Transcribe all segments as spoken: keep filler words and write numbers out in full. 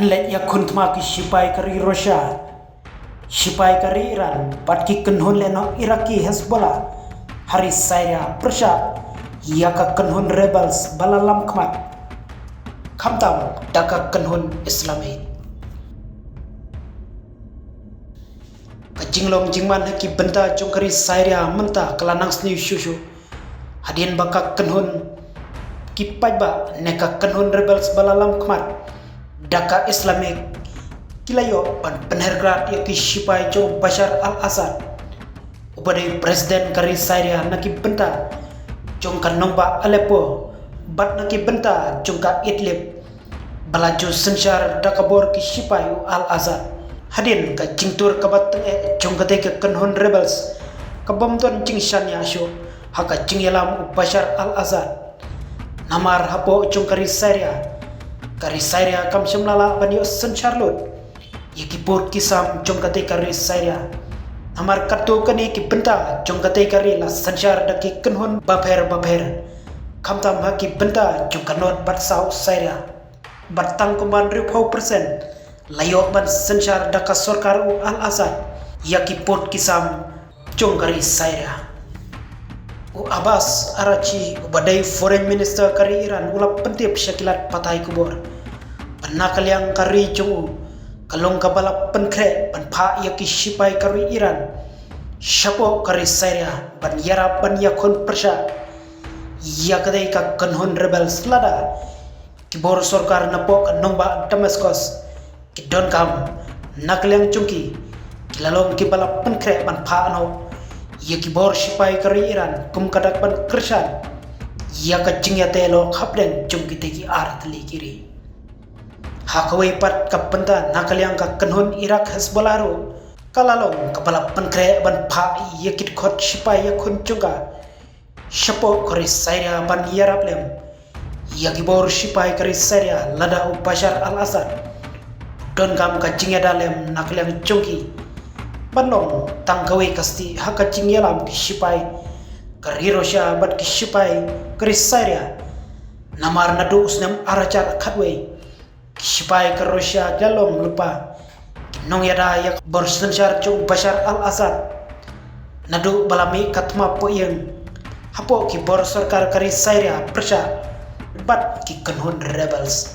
Leit ïakhun thma ki shipai ka ri Russia, shipai ka ri Iran bad ki kynhun lehnoh Iraqi Hezbollah ha ri Syria pyrshah ïa ka kynhun rebels ba la lam khmat, khamtam da ka kynhun Islamic. Ka jinglong jingman ha ki bynta jong ka ri Syria mynta ka la nang sniew shuh shuh, hadien ba ka kynhun ki paidbah ne ka kynhun rebels ba la lam khmat da ka Islamic ki la ïoh ban pynher grad ïa ki shipai jong Bashar al-Assad, uba dei president ka ri Syria, na ki bynta jong ka nongbah Aleppo bad na ki bynta jong ka Idlib, ba la ju synshar da ka bor ki shipai u al-Assad. Hadien ka jingtur kaba tyngeh jong katei ka kynhun rebels, ka bym don jingshaniah shuh ha ka jingïalam u Bashar al-Assad. Namar hapoh jong ka ri Syria, ka ri Syria kam shym la lah ban ïoh synshar lut ïa ki pud ki sam jong katei ka ri Syria. Namar katto katne ki bynta jong katei ka ri la synshar da ki kynhun bapher bapher, khamtam ha ki bynta jong ka north bad south Syria. Bad tang kumba hynriewphew percent la ïoh ban synshar da ka sorkar u al-Assad ïa ki pud ki sam jong ka ri Syria. U Abbas Araghchi, uba dei foreign minister ka ri Iran, u la pyntip sha ki lad pathai khubor ba na ka liang ka ri jong u ka long kaba la pynkhreh ban phah ïa ki shipai ka ri Iran shapoh ka ri Syria ban ïarap ban ïakhun pyrshah ïa katei ka kynhun rebels, lada ki bor sorkar napoh ka nongbah Damascus ki donkam, na ka liang jong ki, ki la long kiba la pynkhreh ban phah noh ïa ki bor shipai ka ri Iran kum ka dak ban kyrshan ïa ka jingïateh lok hapdeng jong kitei ki ar tylli ki ri. Ha kawei pat ka bynta, na ka liang ka kynhun Iraq Hezbollah ruh ka la long kaba la pynkhreh ban phah ïa ki dkhot shipai ïakhun jong ka shapoh ka ri Syria ban ïarap lem ïa ki bor shipai ka ri Syria, lada u Bashar al-Assad u donkam ka jingïada lem na ka liang jong ki ban long tang kawei ka stieh ha ka jingïalam ki shipai ka ri Russia bad ki shipai ka ri Syria. Namar naduh u snem ar hajar khatwei, ki shipai ka Russia ki la long lypa ki nongïada ïa ka bor synshar jong u Bashar al-Assad, naduh ba la mih ka thma pohïing hapoh ki bor sorkar ka ri Syria pyrshah bad ki kynhun rebels.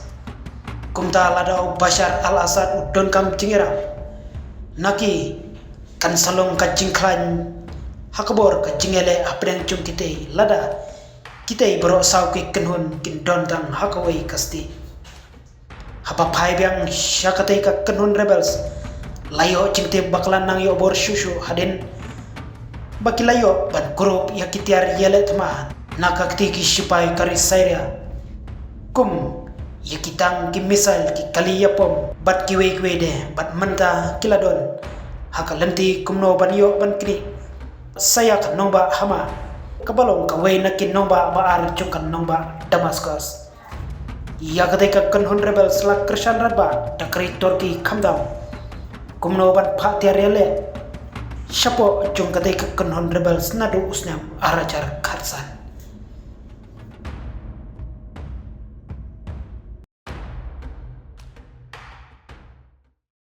Kumta lada u Bashar al-Assad u donkam jingïarap, na ki kan sa long ka jingkhlaiñ ha ka bor ka jingïaleh hapdeng jong kitei, lada kitei baroh saw ki kynhun kin don tang ha kawei ka stieh. Haba phai biang sha katei ka kynhun rebels, la ïoh jingtip ba ka la nang ïoh bor shuh shuh hadien ba ki la ïoh ban kurup ïa ki tiar ïaleh thma na ka kti ki shipai ka ri Syria, kum ïa ki tank, ki missile, ki kali ïapom bad kiwei kiwei de, bad mynta ki la don ha ka lynti kumno ban ïoh ban knieh sa ïa ka nongbah Hama, kaba long kawei na ki nongbah ba ar jong ka nongbah Damascus. Ïa katei ka kynhun rebels la kyrshan radbah da ka ri Turkey khamtam kumno ban phah tiar ïaleh shapoh jong katei ka kynhun rebels naduh u snem ar hajar khatsan.